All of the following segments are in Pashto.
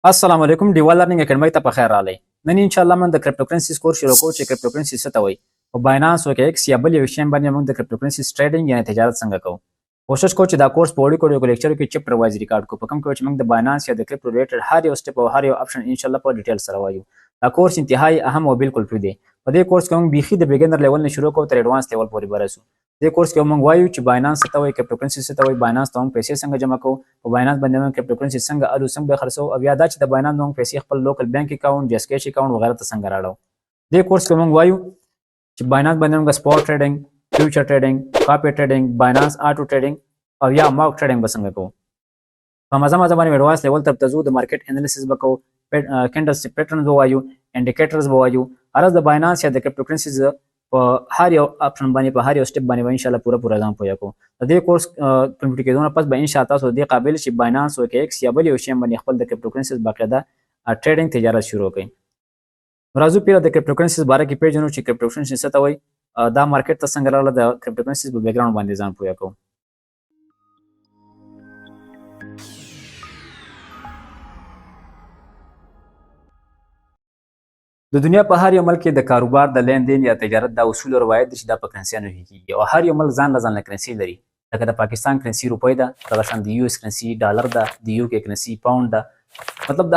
السلام علیکم، ډیوا لرننګ اکیډمي ته په خیر راغلی. نن ان شاء الله موږ د کریپټو کرنسیز کورس شروع کوو چې کریپټو کرنسي څه ته وایي، په باینانس او ایکس یا بل یو ایکسچینج باندې موږ د کریپټو کرنسیز ټریډینګ یعنی تجارت څنګه کوو. کوشش کوو چې دا کورس په وړوکو وړوکو لیکچرو کې چپټر وایز ریکارډ کړو، په کوم کې چې موږ د باینانس یا د کریپټو ریلیټډ هر یو سټپ او هر یو اپشن ان شاء الله په ډیټیل سره وایو. دا کورس انتهایی اهم او بالکل فری دی. په دې کورس کې موږ بیخي د بیګنر لیول نه شروع کوو تر اډوانس لیول پورې به رسو. دې کورس کې موږ وایو چې باینانس څه ته وایي، کریپټو کرنسي څه ته وایي، باینانس ته موږ پیسې څنګه جمع کوو، په باینانس باندې موږ کریپټو کرنسي څنګه الو، څنګه به خرڅوو، او یا دا چې د باینانس موږ پیسې خپل لوکل بانک اکاونټ، جاز کیش اکاونټ وغیرہ ته څنګه راړو. دې کورس کې موږ وایو چې باینانس باندې موږ سپاټ ټریډینګ، فیوچر ټریډینګ، کاپي ټریډینګ، باینانس آټو ټریډینګ او یا ماک ټریډینګ به څنګه کوو. په مزه مزه باندې اډوانس لیول ته ځو، د مارکیټ انالیسس به کوو، کینډل پیټرنز به وایو، انډیکیټرز به وایو. غرض د باینانس یا د کریپټو کرنسیز په هر یو اپشن باندې، په هر یو سټپ باندې به ان شاء الله پوره پوره ځان پوهه کوو. د دې کورس کمپلیټ کېدو نه پس به ان شاء الله تاسو د دې قابل شئ باینانس او ایکس یا بل یو شی باندې خپل د کریپټو کرنسیز باقاعده ټریډینګ تجارت شروع کړئ. راځو پیره د کریپټو کرنسیز باره کې پیژنو چې کریپټو کرنسي څه ته وایي، دا مارکیټ ته څنګه راغله، د کریپټو کرنسیز په بیکګراوند باندې ځان پوهه کوو. د دنیا په هر یو ملک کې د کاروبار د لین دین یا تجارت دا اصول او روایت دي چې دا په کرنسیانو کې کیږي، او هر یو ملک ځان له ځان له کرنسي لري. لکه د پاکستان کرنسي روپۍ ده، دغه شان د یو اس کرنسي ډالر ده، د یو کې کرنسي پاونډ ده. مطلب د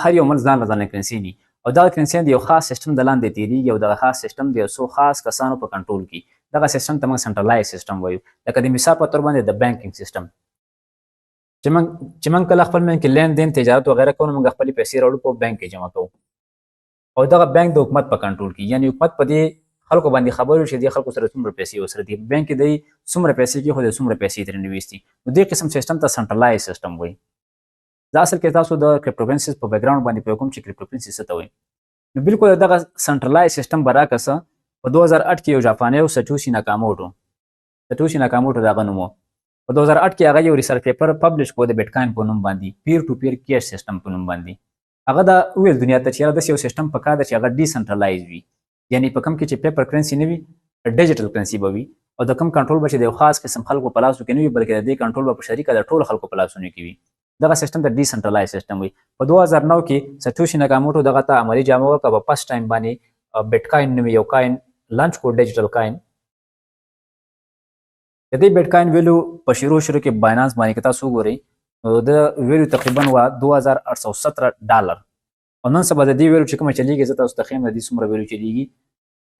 هر یو ملک ځان له ځان له کرنسي دي، او دغه کرنسیان د یو خاص سیستم د لاندې تیریږي، او دغه خاص سیستم د یو څو خاص کسانو په کنټرول کې. دغه سیستم ته موږ سنټرلایز سیستم وایو. لکه د مثال په تور باندې د بانکینګ سیستم چې موږ کله خپل منځ کې لین دین تجارت وغیرہ کوو، موږ خپلې پیسې راوړو په بانک کې جمع کوو، او دغه بانک د حکومت په کنټرول کې، یعنی حکومت په دې خلکو باندې خبرو چې دې خلکو سره څومره پیسې وسره دي، بانک کې دی څومره پیسې کې خو د څومره پیسې ترې نه ویستي. نو دې قسم سیستم ته سنټرلایز سیستم وایي. دا اصل کې تاسو د کریپټو کرنسیز په بیکګراوند باندې پوه کوم چې کریپټو کرنسي څه ته وایي. نو بالکل دغه سنټرلایز سیستم برعکس په 2008 کې یو جاپانی و، ساتوشي ناکاموټو، ساتوشي ناکاموټو دغه نوم و. په 2008 کې هغه یو ریسرچ پیپر پبلش کړ د بیټکاین په نوم باندې، پیر ټو پیر کیش سیستم په نوم باندې. هغه دا وویل دنیا ته چې یاره داسې یو سیستم پکار دی چې هغه ډیسنټرلایز وي، یعنی په کوم کې چې پیپر کرنسي نه وي، ډیجیټل کرنسي به وي، او د کوم کنټرول به چې د یو خاص قسم خلکو په لاسو کې نه وي، بلکې د دې کنټرول به په شریکه د ټولو خلکو په لاسونو کې وي. دغه سیستم ته ډیسنټرلایز سیستم وي. په 2009 کې ساتوشي ناکاموټو دغه ته عملي جامه ورکړه. په فرست ټایم باندې بیټکاین نومې یو کاین لانچ کړ، ډیجیټل کاین. د دې بیټکاین ویلو په شروع شروع کې باینانس باندې که تاسو وګورئ نو د ویلو تقریبا وه 2817 ډالر، او نن سبا د دې ویلو چې کومه چلیږي، زه تاسو ته ښیم د دې څومره ویلو چلیږي.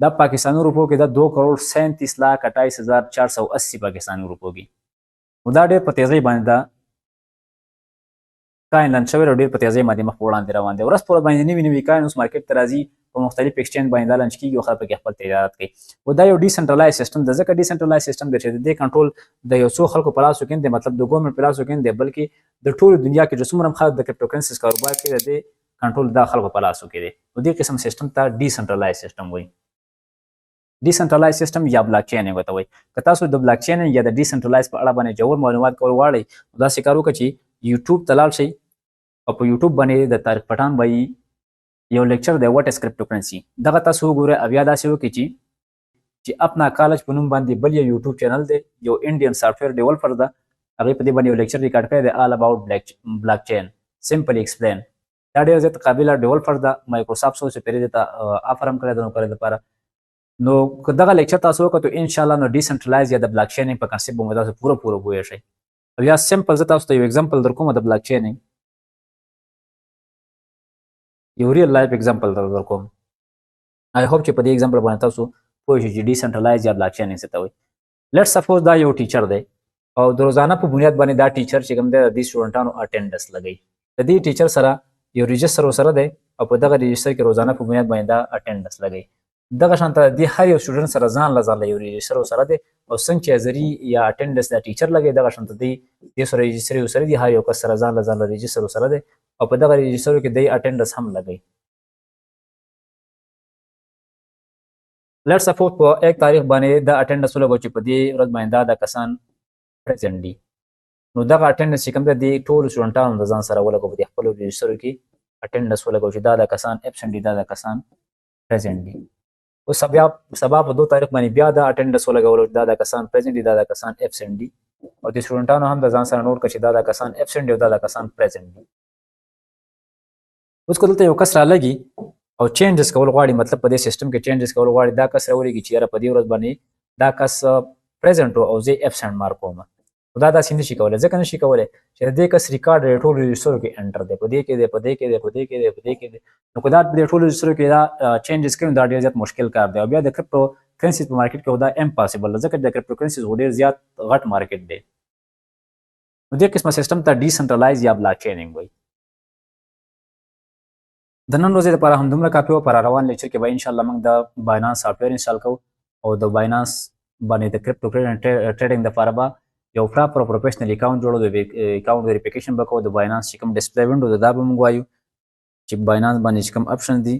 دا پاکستاني روپو کې دا 2,37,28,480 پاکستاني روپو کې. نو دا ډېر په تیزۍ باندې دا کاین لانچ شوی او ډېر په تیزۍ باندې مخ په وړاندې روان دی. ورځ په ورځ باندې نوي نوي کاین اوس مارکیټ ته راځي، په مختلف ایکسچینج باندې دا لانچ کیږي او خلک پکې خپل تجارت کوي. او دا یو ډیسنټرلایز سیستم دی، ځکه ډیسنټرلایز سیستم دی چې د دې کنټرول د یو څو خلکو په لاسو کې نه دی، مطلب د ګورنمنټ په لاسو کې نه دی، بلکې د ټولو دنیا کې چې څومره هم خلک د کریپټو کرنسیز کاروبار کوي، د دې کنټرول دا خلکو په لاسو کې دی. نو دې قسم سیستم ته ډیسنټرلایز سیستم وایي. ډیسنټرلایز سیستم یا بلاک چینینګ ورته وایي. که تاسو د بلاک چینینګ یا د ډیسنټرلایز په اړه باندې ژور معلومات کول غواړئ، نو داسې کار وکړئ چې یوټیوب ته لاړ شئ او په یوټیوب باندې د طارق پټان بای یو لیکچر دی، واټ از کریپټو کرنسي، دغه تاسو وګورئ. او یا داسې وکړئ چې اپنا کالج په نوم باندې بل یو یوټیوب چینل دی، یو انډین سافټویر ډیولپر ده، هغې په دې باندې یو لیکچر ریکارډ کړی دی، آل اباوټ بلاک چین سمپلی ایکسپلین. دا ډېر زیات قابله ډیولپر ده، مایکروسافټ څو چې پرې دې ته افر هم کړی دی نوکرۍ دپاره. نو که دغه لیکچر تاسو وکړو ان شاء الله نو ډیسنټرلایز یا د بلاک چینینګ په کنسپټ به مو تاسو پوره پوره پوه شئ. او یا سمپل زه تاسو ته یو اگزامپل در کوم د بلاک چینینګ، یو ریل لایف اگزامپل در کوم. آی هوپ چې په دې اگزامپل باندې تاسو پوه شئ چې ډیسنټرلایز یا بلاک چینینګ څه ته وایي. لیټ سپوز دا یو ټیچر دی، او د روزانه په بنیاد باندې دا ټیچر چې کوم دی د دې سټوډنټانو اټینډنس لګوي. د دې ټیچر سره یو رجسټر ورسره دی، او په دغه رجسټر کې روزانه په بنیاد باندې دا اټینډنس لګوي. دغه شان ته د هر یو سټوډنټ سره ځان له ځان له یو رجسټر ورسره دی، او څنګه چې حاضري یا اټینډنس د ټیچر لګوي، دغه شان ته دې سره رجسټر ورسره دی، هر یو کس سره ځان له ځان له رجسټر ورسره دی، او په دغه رجسټرو کې دی اټینډنس هم لګوي. لیټ سپوز په یک تاریخ باندې دا اټینډنس ولګو چې په دې ورځ باندې دا کسان پریزنټ دي، نو دغه اټینډنس چې کوم دی دې ټولو سټوډنټانو د ځان سره ولګو، په دې خپلو رجسټرو کې اټینډنس ولګو چې دا د کسان ابسنټ دي، دا د کسان پریزنټ دي. اوس بیا سبا په 2 تاریخ باندې بیا دا اټینډنس ولګولو چې دا د کسان پریزنټ دي، دا د کسان ابسنټ دي، او د سټوډنټانو هم د ځان سره نوټ کړ چې دا د کسان ابسنټ دي او دا د کسان پریزنټ دي. اوس که دلته یو کس رالګي او changes کول غواړي، مطلب په دې سیستم کې changes کول غواړي، دا کس راولېږي چې یاره په دې ورځ باندې دا کس present او زه absent mark کوم، نو دا داسې نشي کولی. ځکه نشي کولی چې د دې کس ریکارډ د ټولو رجسټرو کې enter دی، په دې کې دی، په دې کې دی، په دې کې دی، په دې کې دی. نو که دا په دې ټولو رجسټرو کې دا changes کوي، نو دا ډېر زیات مشکل کار دی. او بیا د crypto currencies په مارکیټ کې دا impossible ده، ځکه د crypto currencies خو ډېر زیات غټ مارکیټ دی. نو دې قسمه سیستم ته decentralize یا blockchaining وایي. د نن ورځې لپاره هم دومره کافي وه. په روان لیکچر کې به ان شاء الله موږ د باینانس software install کوو او د باینانس باندې د crypto trading لپاره به یو proper professional account جوړو، د account verification به کوو. د باینانس چې کوم display window ده، دا به موږ وایو چې باینانس باندې چې کوم option دي،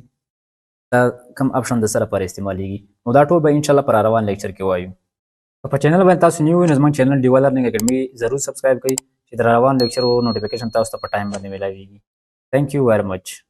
دا کوم option د سره پر استعمالیږي. نو دا ټول به ان شاء الله پر روان لیکچر کې وایو. په چینل باندې تاسو new نو زموږ چینل ډیوا لرنینګ اکیډمي ضرور subscribe کړئ چې د روان لیکچر notification تاسو ته په time باندې ملاویږي. Thank you very much.